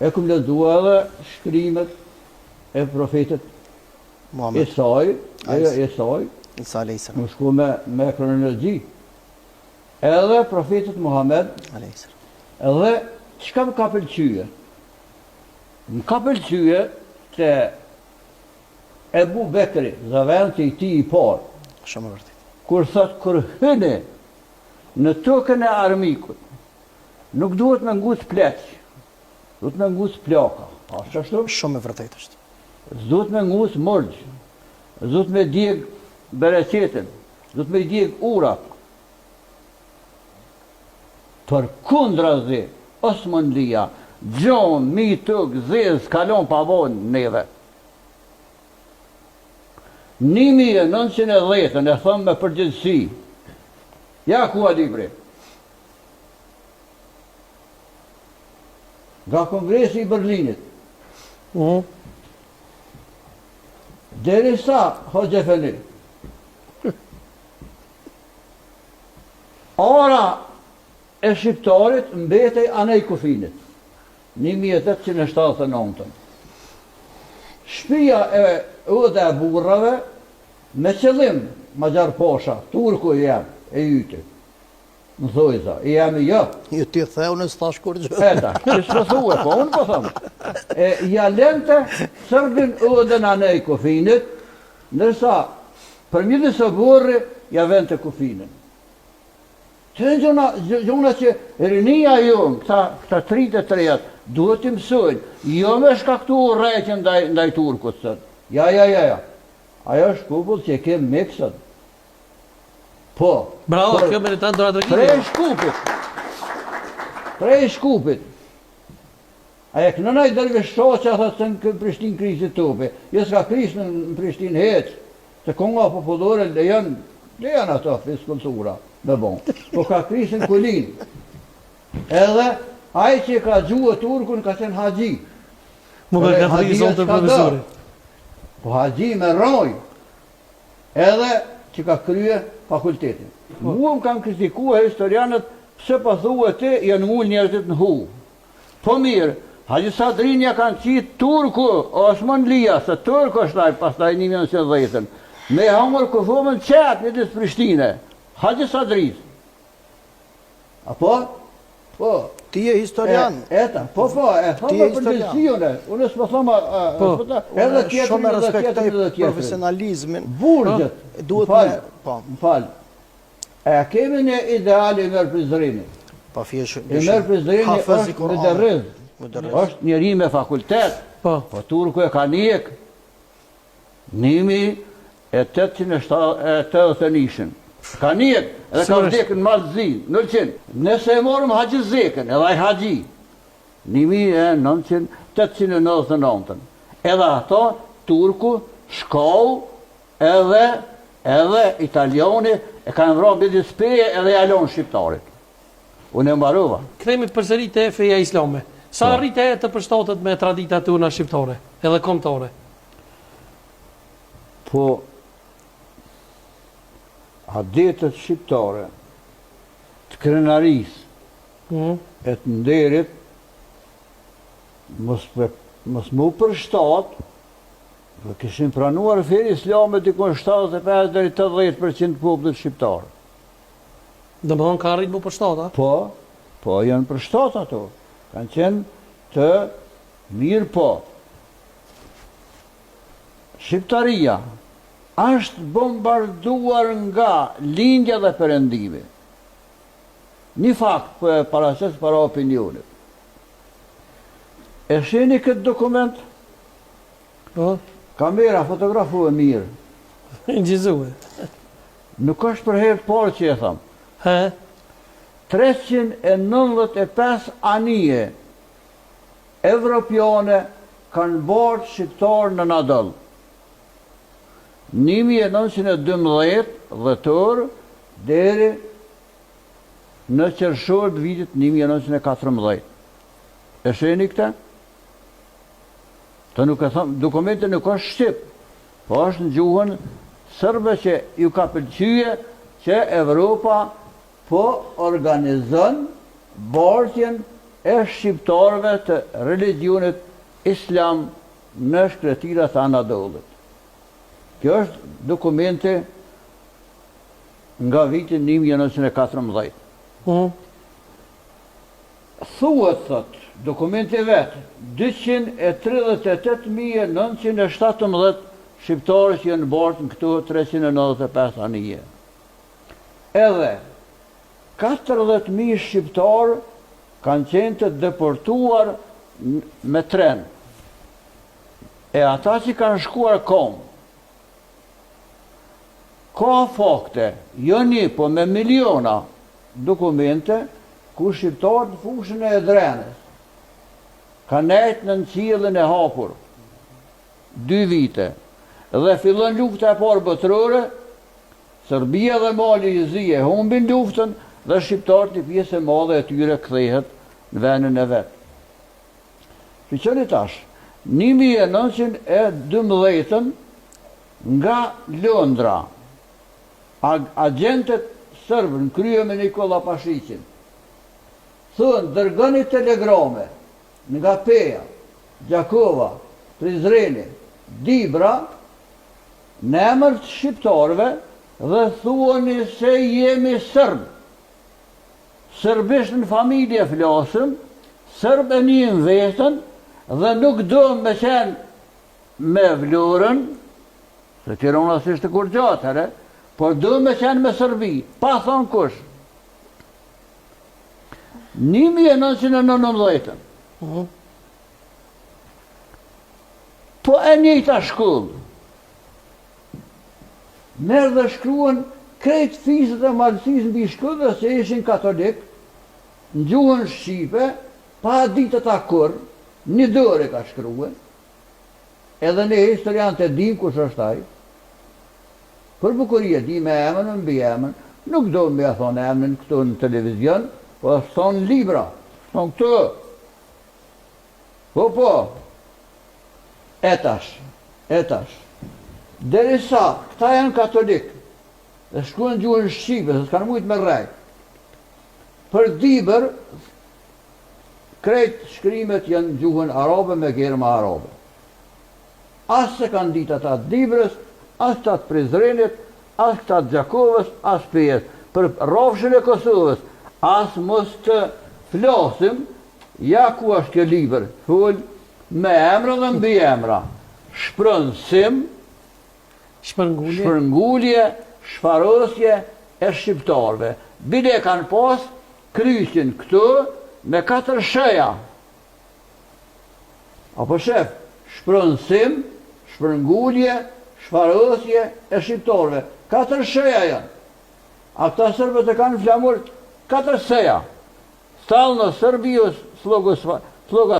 E kum lexu edhe shkrimet e profetit Muhammed. Isai, jo, jo, Isai. Isa alayhis salam. Më shku me me kronologji. Edhe profetit Muhammed alayhis salam. Edhe çka më ka pëlqye? Më ka pëlqye te Ebu Bekri, zëvendësi i tij i parë. Shumë e vërtetë. Kur thot kur hyni në tokën e armikut, Nuk duhet me nguc pleq, duhet me nguc plaka, a është ashtu? Shumë e vërtetë është. S'duhet me nguc murgj, s'duhet me djeg bereqetin, s'duhet me djeg urat. Përkundrazi, Osmanlia, gjo mi tokë zezë s'ka lon pa bo neve. 1910-ën e thom me përgjegjësi. Ja ku a libri. Nga Kongresi i Berlinit. Mm. Derisa, Hoxhë Efendi, ara e shqiptarit mbetej anej kufinit, 1879. Shpia e oda e burrave, me qëllim, Maxhar Pasha, Turku i jem, e yti. Më thojza, i jemi jo. Jo ti the, unë s'thash kurgjë. E ta, ti s'po thue, po unë po them. E ja lente serbin odën anej kufinit, ndërsa përmidis oborri ja vente kufinin. Të gjona, gjona që rinia jonë, këta, këta të rinjtë e të rejat, duhet të mësojnë, jo me shkaktu urrejtje ndaj, ndaj turkut, sot. Ja, ja, ja, ja. Ajo është popull që e kem mik sot. Po. Bravo, kjo meriton duartrokitje. Prej Shkupit. Prej Shkupit. A e kënon ai dervish Shoqa, thot se në Prishtinë krisi topi. Jo s'ka kris në Prishtinë hiç. Se konga popullore lejon, lejon ato fiskultura me bon. Po ka kris në Kulinë. Edhe ai që ka gjuë turkun ka qenë haxhi. Më ka ka të zonë të profesori. Po haxhi me rroj. Edhe që ka krye fakultetin. Mua më kanë kritikue historianët pse po thue ti janë ngul njerëzit në hu. Po mirë, Haxhi Sadrin ja kanë qitë turku, Osmanlia, se turk është ai pastaj 1910-ën. Me hangër kufomën qetë midis Prishtine. Haxhi Sadris. Apo? Po. Ti je historian. E, eta, po po, e thom me përgjegjësi unë. Unë s'po thom, po, po edhe tjetrin, shumë e respektoj profesionalizmin. Burgjet, duhet me, po. Më fal. E kemi një ideal Ymer Prizreni. Po thjesht, Ymer Prizreni është myderriz. Është njeri me fakultet. Po. Po turku e ka njek. 1881-shin. Ka njek edhe ka vdekë në Mal të Zi, në Ulqin. Nëse e morëm Haxhi Zekën, edhe ai haxhi, 1899-ën. Edhe ato turku shkau edhe edhe italiani e kanë vra midis Peje edhe ja lonë shqiptarit. Unë e mbarova. Kthehemi përsëri te feja islame. Sa po. arriti ajo të përshtatet me traditat tona shqiptare, edhe kombëtare? Po adetet shqiptare të krenarisë mm. e të nderit mos, mos m'u përshtat dhe kishin pranuar fenë islame dikun 75 deri 80% të popullit shqiptar. Domethënë ka arrit m'u përshtat, a? Po, po, janë përshtat ato. Kanë qenë të mirë, po. Shqiptaria është bombarduar nga lindja dhe perëndimi. Një fakt po e paraqes para opinionit. E shihni këtë dokument? Po. Kamera fotografue mirë. Inçizue. Nuk është për herë të parë që e tham. He. 395 anije evropiane kanë bartë shqiptarë në Anadoll. 1912 dhjetor deri në qershor të vitit 1914. E shihni këtë? Të nuk e thom, dokumenti nuk është shqip, po është në gjuhën serbe që ju ka pëlqye që Evropa po organizon bartjen. e shqiptarëve të religjionit islam në shkretirat e Anadollit. Kjo është dokumenti nga viti 1914. Mm. Thuhet, thotë, dokumenti vetë, 238.917 shqiptarë që janë bartë në këto 395 anije. Edhe 40.000 shqiptarë kanë qenë të deportuar me tren. E ata që kanë shkuar kom, ka fakte, jo një, po me miliona dokumente, ku shqiptarët në fushën e Edrenës kanë nejtë nën qiellin e hapur dy vite dhe fillon lufta e parë botërore, Serbia dhe Mali i Zi e humbin luftën dhe shqiptarët një pjesë e madhe e tyre kthehet në vendin e vet. Shiqoni tash, 1912 nga Londra, agjentët sërbë në krye me Nikolla Pashiqin, thonë dërgoni telegrame nga Peja, Gjakova, Prizreni, Dibra, në emër të shqiptarëve dhe thuani se jemi sërbë. Sërbisht në familje flasim, sërbë e nijmë veten dhe nuk dom me qenë me Vlorën, se Tirana s'ishte kurgjo atëherë, por do me qenë me Serbi, pa thonë kush. 1919 Mhm. Po e njëjta shkollë. Merr dhe shkruan krejt fiset e Malësisë mbi Shkodrës që ishin katolik, në gjuhën shqipe, pa ditë ata kurrë, një dorë e ka shkrue, edhe ne historianët e dimë kush është ai. Për bukuri e di me emër me mbiemër, nuk do me ia thonë emrin këtu në televizion, po është thonë në libra, thonë këtu. Po po. E tash, e tash. Derisa këta janë katolik dhe shkruan gjuhën shqipe, se s'kanë mujtë me rrejt. Për Dibër, krejt shkrimet janë gjuhën arabe me germa arabe. As s'e kanë ditë ata të Dibrës, as këta të Prizrenit, as këta të Gjakovës, as Pejës. Për rrafshin e Kosovës, as mos të flasim, ja ku është kjo libër, fol me emra dhe mbiemra. Shpronësim, Shpërngulje. shpërngulje, shfarosje e shqiptarëve. Bile kanë pas kryqin këtu me katër sheja. Apo shef, shpronësim, shpërngulje, shfarosje e shqiptarëve. Katër sheja janë. A këta serbët e kanë flamur katër seja. Stalno Srbiju sloga.